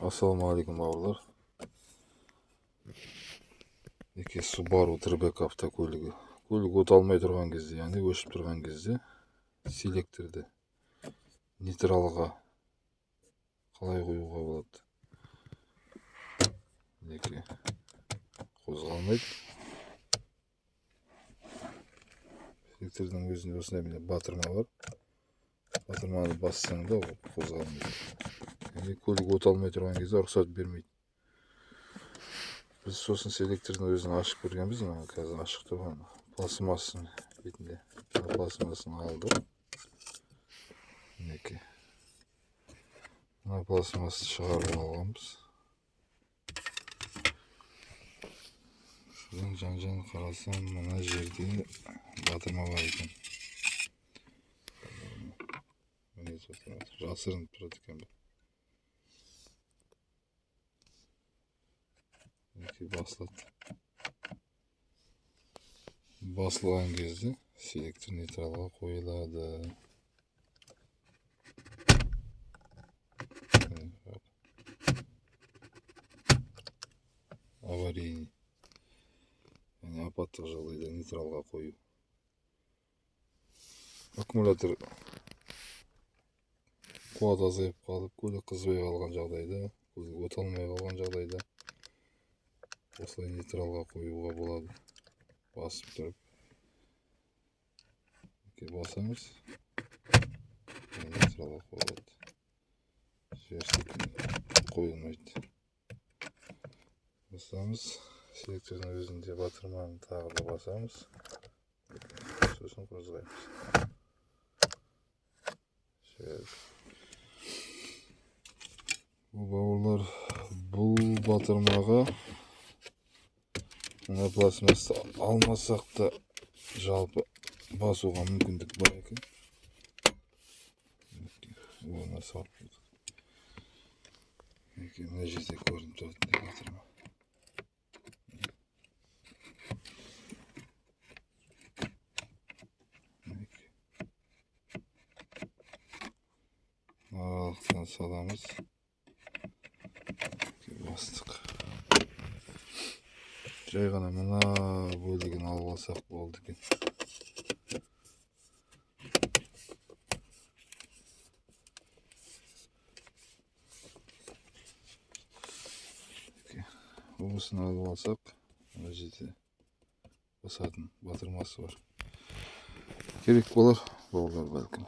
Ассалаумағалейкум, бауырлар. Мінекей, Subaru Трбек автокөлігі. Көлік от алмай тұрған кезде, яғни өшіп тұрған кезде селекторды нейтралға қалай қоюға болады? Мінекей, қозғалмайды. Селектордың өзінде осындай міне батырма бар. Батырманы бассаң да, ол қозғалмайды. Яғни көлік от алмай тұрған кезде рұқсат бермейді. Біз сосын селектордың өзін ашып көргенбіз, мына қазір ашық тұрған пластмассаның бетінде. Мына пластмассаны алдық. Мінекей. Мына пластмассаны шығарып алғанбыз. Содан жан-жан қарасам, мына жерде батырма бар екен. Міне, жасырынып тұрады екен бұл. Мінекей, басылады. Басылған кезде селектор нейтралға қойылады. Аварийный, яғни апаттық жағдайда нейтралға қою. Аккумулятор қуат азайып қалып, көлік қызбай қалған жағдайда, көлік от алмай қалған жағдайда осылай нейтралға қоюға болады. Басып тұрып, мінекей, басамыз, нейтралға қойылады. Жіберсек, қойылмайды. Басамыз, селектордың өзінде батырманы тағы да басамыз, сосын қозғаймыз. Бұл, бауырлар, бұл батырмаға мына пластмассты алмасақ та жалпы басуға мүмкіндік бар екен. Орнына салып қойдық. Мінекей, мына жерде көрініп тұрады батырма. Мінекей. Аралықтан саламыз. Бастық. Жай ғана мына бөлігін алып алсақ болды екен. Осыны алып алсақ, мына жерде басатын батырмасы бар. Керек болар, бауырлар, бәлкім.